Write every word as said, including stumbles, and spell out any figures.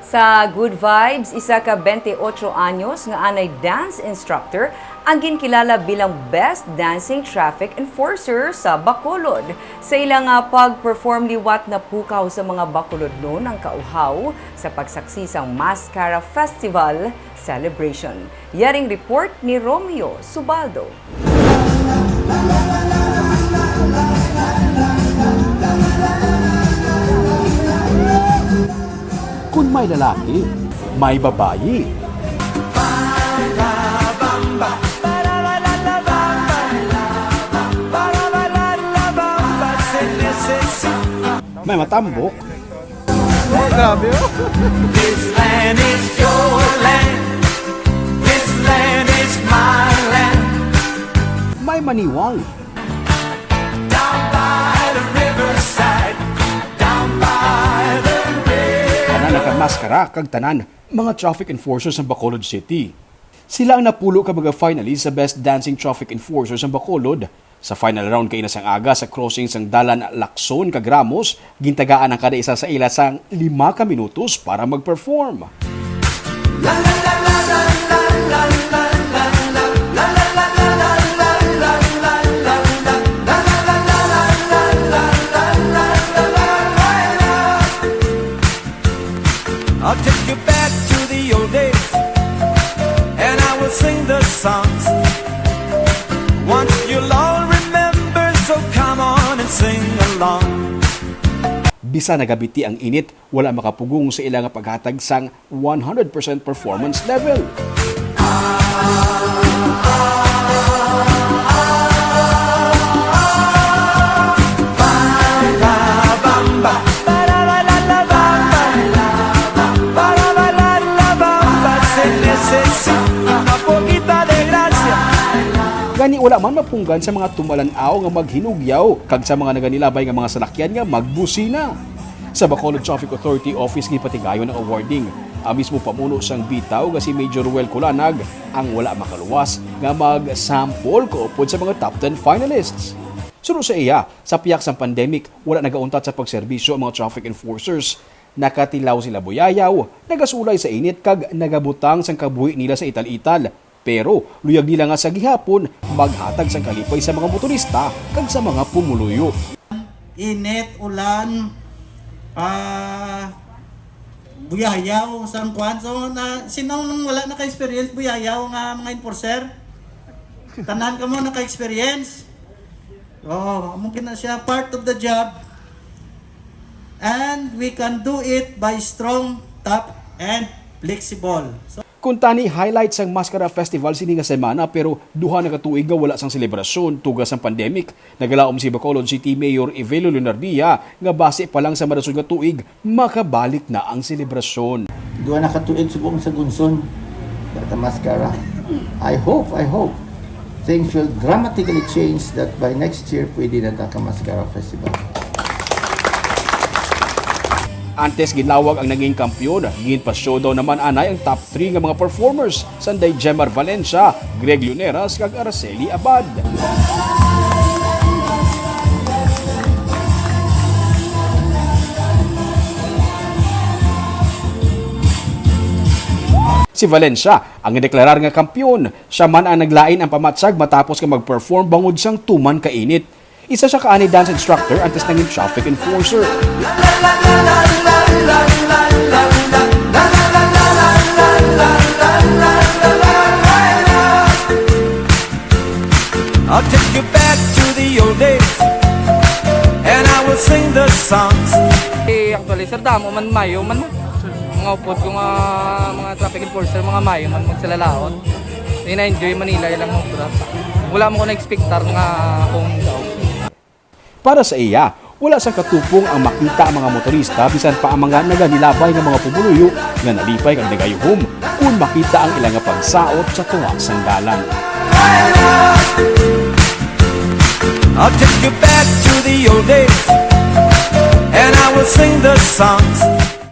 Sa Good Vibes, isa ka twenty-eight anyos nga anay dance instructor ang ginkilala bilang best dancing traffic enforcer sa Bacolod. Sa ila nga pag-perform, liwat napukaw sa mga Bacolodnon ang kauhaw sa pagsaksi sang Mascara Festival celebration. Yaring report ni Romeo Subaldo. Kung may lalaki, may babayi. May matambok. Oh, grabe oh. This land is your land. This land is my land. May maniwang. Down by the riverside. Down by the river. Ana nakamaskara kag tanan, mga traffic enforcers sa Bacolod City. Sila ang napulo ka mga finalists sa Best Dancing Traffic Enforcer sa Bacolod. Sa final round kaina sang aga sa crossing sang dalan Lacson kag Ramos, gintagaan ang kada isa sa ila sang lima ka minutos para mag-perform. I'll take you back to the old days, and I will sing the songs. Once you'll all remember, so come on and sing along. Bisan nagabiti ang init, wala makapugong sa ila nga paghatag sang one hundred percent performance level. Gani wala man mapunggan sa mga tumalan-aw nga maghinugyaw kag sa mga naganilabay nga mga salakyan nga magbusina. Sa Bacolod Traffic Authority Office ginpatigayon ang awarding. Ang mismo pamuno sang bitaw nga si Major Ruel Culanag ang wala makaluwas nga mag-sample kaupod sa mga top ten finalists. Suno sa iya, sa pihak sang pandemic, wala nagauntat sa pagserbisyo ang mga traffic enforcers. Nakatilaw sila buyayaw, nagasulay sa init kag nagabutang sang kabuhi nila sa ital-ital. Pero luyag nila nga sa gihapon maghatag sang kalipay sa mga motorista kag sa mga pumuluyo. Init, ulan, ah, buyayaw, sang kuan. So, na, sinong wala naka-experience buyayaw nga mga enforcer? Tanan kamo naka-experience? Oo, amo gina siya, part of the job. And we can do it by strong, tough, and flexible. So, Kuntani, highlight sang Mascara Festival sini nga semana, pero duha na ka tuig nga wala sang selebrasyon tuga sang pandemic. Nagalaom si Bacolod City Mayor Evelio Leonardia nga basi pa lang sa madason nga tuig makabalik na ang selebrasyon. Duha na ka tuig subong sa Gunson, Bata Mascara. I hope, I hope things will dramatically change that by next year pwede na ta ka Mascara Festival. Antes ginlawag ang naging kampiyon, ginpa-showdown naman anay ang top three nga mga performers, sanday Jemar Valencia, Greg Lluneras kag Araceli Abad. Si Valencia ang gideklarar nga kampiyon. Siya man ang naglain ang pamatyag matapos nga mag-perform bangod sang tuman ka init. Isa siya ka anay dance instructor antes nangin traffic enforcer. I'll take you back to the old days, and I will sing the songs. Eh, actually, sir, damo man mayo man. Mga upod ko nga mga traffic enforcer, mga mayo man magsalalaon. Ina-enjoy Manila ilang mga obra. Wala mo ko na-expectar nga kung daw. Para sa iya, wala sang katupong ang makita ang mga motorista bisan pa ang mga naganilabay nga mga pumuluyo nga nalipay kag nagayuhom kon makita ang ila nga pagsaot sa tunga sang dalan. I'll take you back to the old days, and I will sing the songs.